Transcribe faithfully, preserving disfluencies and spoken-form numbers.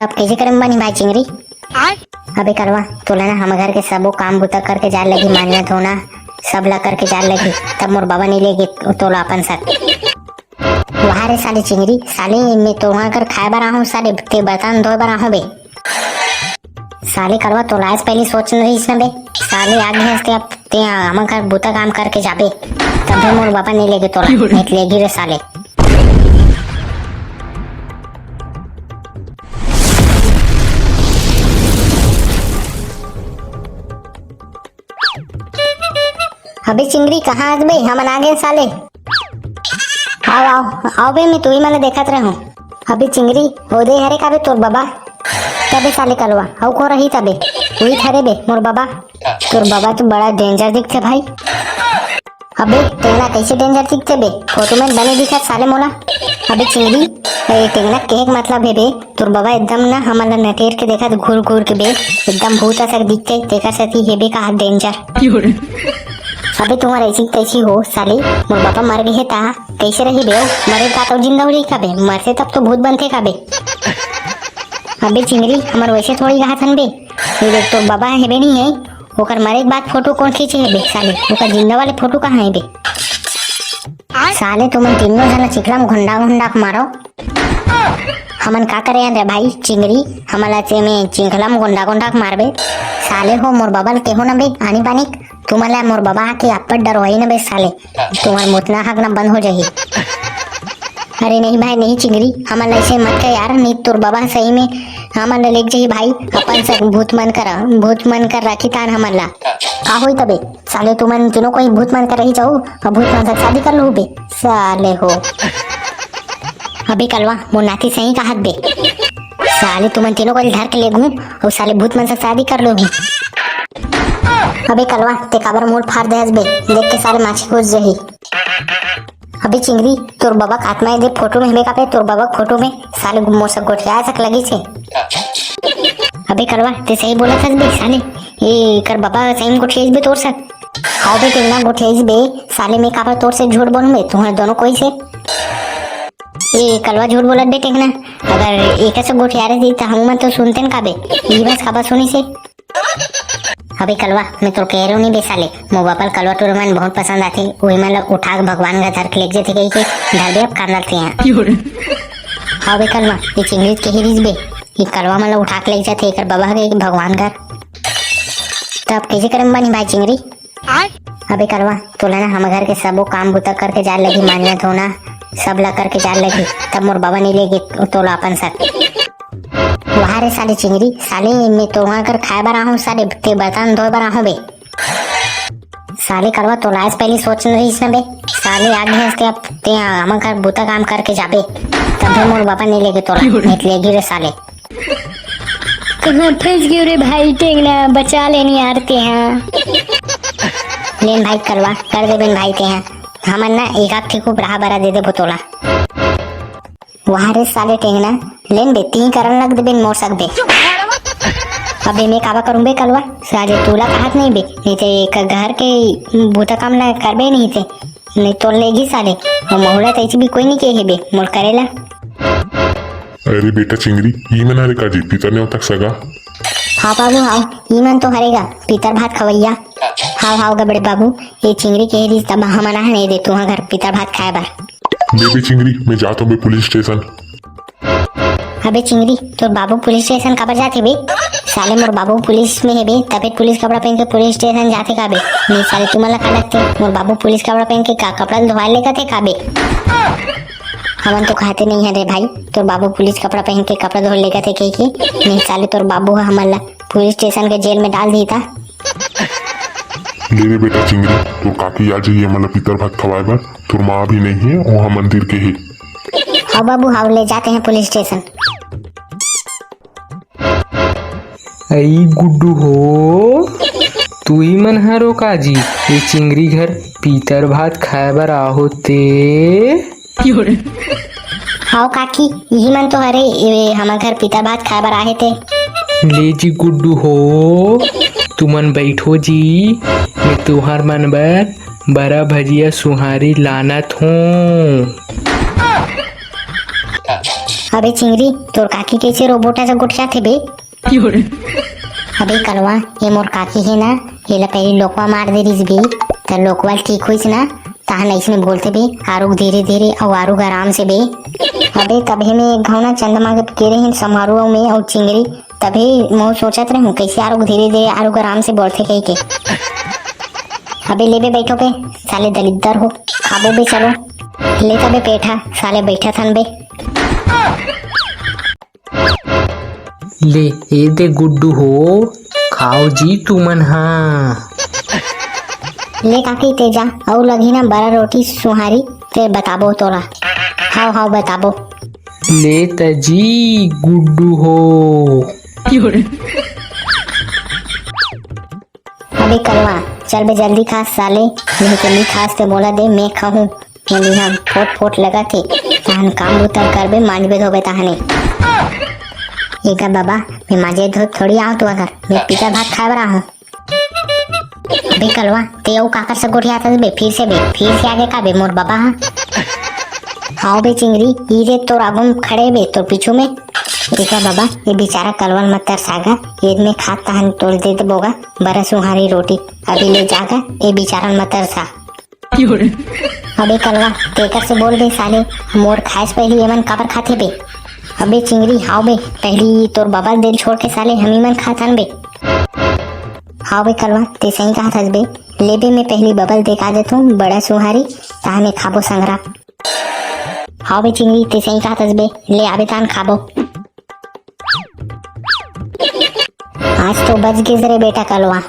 अब कइसे करे म बनही भाई चिंगरी? अबे कलवा, तोला ना हमर घर के सबो काम बुता करके जाए लगही, मांजना धोना सब ला करके जाए लगही, तब मोर बाबा नइ लेगे तोला अपन साथ। वाह रे साले चिंगरी, साले मैं तोहा कर खाए बर आहूं साले, ते बर्तन धोए बर आहूं बे। साले कलवा, तोला आज पहली सोच न रहिस न बे। साले आगे हंसते, अब ते हमर घर बुता काम करके जाबे, तबे मोर बाबा नइ लेगे तोला, नइ लेगी रे साले। अबे चिंगरी, कहाँ हस बे? हमन आ गेन साले। आओ, आओ, आओ बे, मैं तुही मन ला देखत रहूं। अबे चिंगरी, ओदे हरे का बे तोर बाबा? तबे साले कलवा, अउ कोन रही तबे? उही हरे बे, मोर बाबा। तोर बाबा तो बड़ा danger दिखथे भाई। अबे टेंगना, कइसे danger दिखथे बे? फोटो में बने दिखत साले मोला। अबे चिंगरी, ए टेंगना, कहे के मतलब हे बे, तोर बाबा एकदम ना हमन ला नटेर के देखत घूर घूर के बे, एकदम भूत असन दिखथे, तेकर सेती हे बे का danger। अबे तुम्हर ऐसी तैसी हो साले, मोर बाबा मर गे हे ता कइसे रही बे? मरे का तो जिंदा हो रही का बे? मरथे तब तो भूत बनथे का बे? अबे चिंगरी, हमर वैसे थोड़ी कहाथन बे। ये देख, तोर बाबा हेबे नहीं है, ओकर मरे के बाद फोटो कोन खींचे हे बे साले? ओकर जिंदा वाले फोटो कहाँ हे बे? साले तुमन तीनों जना चिखला म घोंडा घोंडा के मारो। हमन का करे हन रे भाई चिंगरी, हमन ला ते में चिखला म घोंडा घोंडा के मारबे। साले हो मोर बाबा ल केहो ना बे, आनी बानी तुमन ला मोर बाबा आके अब्बड़ डरवाही ना बे साले, तुम्हर मुतना हक ना बंद हो जाही। अरे नहीं भाई, नहीं चिंगरी, हमन ला ऐसे मत कह यार, नहीं तोर बाबा सही में हमन ला लेके जाही भाई, अपन सब भूत मन कर, भूत मन कर राखी तान हमन ला। का होई तबे? साले तुमन तीनों कोई भूत मन कर रही जाऊ, अउ भूत मन से शादी कर लू बे, साले हो। अबे कलवा, मोर नाती सही कहत बे, साले तुमन तीनों को धर के ले घूम, अउ साले भूत मन से शादी कर लू। अबे कलवा, ते काबर मोर फाड़ दे हस बे? देख के साले माछी घुस जाही। अबे चिंगरी, तोर बाबा के आत्मा एदे फोटो में हेबे का बे? तोर बाबा के फोटो में साले मोर से गोठिया सक लगी से। अबे कलवा, ते सही बोलत हस बे साले, ए कर बाबा सही में गोठियाइस बे तोर से। हाव बे टेंगना, गोठियाइस बे साले, मैं काबर तोर से झूठ बोलूं बे, तुहर दोनों कोई से। ए कलवा झूठ बोलत बे टेंगना, अगर एक से गोठिया रही त हमू मन तो सुनते न का बे, ई बस काबर सुनी से। अबे कलवा, मैं तोर कह रहे नहीं बे साले, मोर बापा ल कलवा टूरा मन बहुत पसंद आथे, वही मन ला उठा के भगवान घर धर के लेके जाथे कही के धर दे अब कांदल ते हैं। हाँ बे कलवा, ये चिंगरी के ही रिस बे, ये कलवा मन ला उठा के लेके जाथे एकर बाबा के भगवान घर। तब कैसे करम बनी भाई चिंगरी? अबे कलवा, तोला ना हमर घर के सबो काम बुता करके जाए लगही, मांजना धोना सब ला करके जाए लगही, तब मोर बाबा नहीं लेगे तोला अपन साथ। वाह रे साले चिंगरी, साले मैं तो वहां कर खाए बर आहूं साले, ते बर्तन धोए बर आहूं बे। साले कलवा, तोला आज पहली सोच न रहिस न बे। साले आगे हंसते, अब ते हमर घर बुता काम करके जाबे, तब भी मोर बाबा नहीं लेगे तोला, नहीं लेगी रे साले। कहाँ फंस गयो रे भाई टेंगना, बचा लेनी यार ते हाँ। लेन भाई कलवा, कर दे बेन भाई ते हाँ। हमन ना एक आध ठे खूब रहा बरा दे देबो तोला। वाह रे साले टेंगना, लेन बे, तीन करन लग दे बेन मोर सक बे। अबे मैं काबा करूं बे कलवा, साले तोला कहत नहीं बे, नहीं ते एक घर के बुता काम ना करबे नहीं ते, नहीं तो लेगी साले, और महुला तैसे भी कोई नहीं के हे बे, मोर करेला। अरे बेटा चिंगरी, ई मन हरे काजी पितर नेवता के सगा? हाँ बाबू, हाँ, ई मन तो हरेगा, पितर भात खवैया। हाव, हाव, गबड़े बाबू, ये चिंगरी के रिस तब हमन आए नहीं दे तुहा घर पितर भात खाए बर। ले बे चिंगरी, मैं जात हूँ बे पुलिस स्टेशन। अबे चिंगरी, तोर बाबू पुलिस स्टेशन काबर जाथे बे? साले मोर बाबू पुलिस में हे बे, तबे पुलिस कपड़ा पहन के पुलिस स्टेशन जाथे का बे? नहीं साले तुमन ला का लगथे? मोर बाबू पुलिस कपड़ा पहन के का कपड़ा धोवाए लेगथे का बे? हमन तो खाते नहीं है रे भाई, तोर बाबू पुलिस कपड़ा पहन के कपड़ा धो लेगथे कह के। नहीं साले तोर बाबू ह हमन ला पुलिस स्टेशन के जेल में डाल दी था। ले रे बेटा चिंगरी, तोर काकी आ जाही हमन ला पितर भात खवाए बर, तोर माँ भी नहीं है, ओहा मंदिर के हे। हाव बाबू, हाव, ले जाते हैं पुलिस स्टेशन। अई गुड्डू हो, तुही मन हरो काजी ये चिंगरी घर पीतर भात खाए बर आहो ते? हाव काकी, इही मन तो हरे, ए, हमर घर पीतर भात खाए बर आहे ते। ले जी गुड्डू हो, तुमन बैठो जी, मैं तुहर मन बर बरा भजिया सुहारी लानत हूँ। अबे चिंगरी, तोर काकी कइसे रोबोट असन गोठियाथे बे? अबे कलवा, ये मोर काकी हे ना, एला पहिली लोकवा मार दे रिहिस बे, त लोकवा ठीक होइस ना, तहन अइसने बोलथे बे, आरुग धीरे धीरे अउ आरुग आराम से बे। अबे तभे में एक घाव ना चंद्रमा के गे रहेन समारू अउ मैं अउ चिंगरी, तभे महूं सोचत रहेंव कइसे आरुग धीरे धीरे आरुग आराम से बोलथे कहिके। अबे ले बे बइठो बे, साले दलिद्दर हो, खाबो बे चलो। ले तबे पेठा, साले बइठत हन बे। ले, ए दे गुड्डू हो, खाव जी तुमन हा। ले काकी तें जा, अउ लगही ना बरा रोटी सुहारी, फेर बताबो तोला। हाव, हाव, बताबो। ले त जी गुड्डू हो। अबे कलवा, चल बे जल्दी खा साले, नहीं तो नी खास ते मोला दे, मैं खाहूं। मोला इहां फोट फोट लगत हे, तहन काम बुता करबे, मांजबे धोबे तहने। एकर बाबा, मैं मांजे धोए थोड़ी आंव तुंहर घर, मैं पिता भात खाए बर आंव। अबे कलवा, तें अउ काकर से गोठियाथस बे, फिर से बे, फिर से आगे का बे मोर बाबा हा। हाव बे चिंगरी, ई दे तोर आगू में खड़े बे, तोर पीछू में। एकर बाबा, ये बेचारा कलवा ल मत तरसा गा, एदे में खात तहन तोला दे देबो गा, बरा सुहारी रोटी, अभी ले जा गा, ये बेचारा ल मत तरसा। अबे कलवा, तेकर से बोल बे साले, मोर खाए से पहिली एमन काबर खाथे बे? अबे चिंगरी, हाव बे, पहिली तोर बाबा ल दे ल छोड़ के साले हमी मन खाथन बे। हाव बे कलवा, तें सही कहत हस बे, ले बे मैं पहिली बाबा ल दे के आ जाथंव बड़ा सुहारी, तहने खाबो संघरा। हाव बे चिंगरी, तें सही कहत हस बे, ले आबे तहन खाबो। आज तो बच गेस रे बेटा कलवा।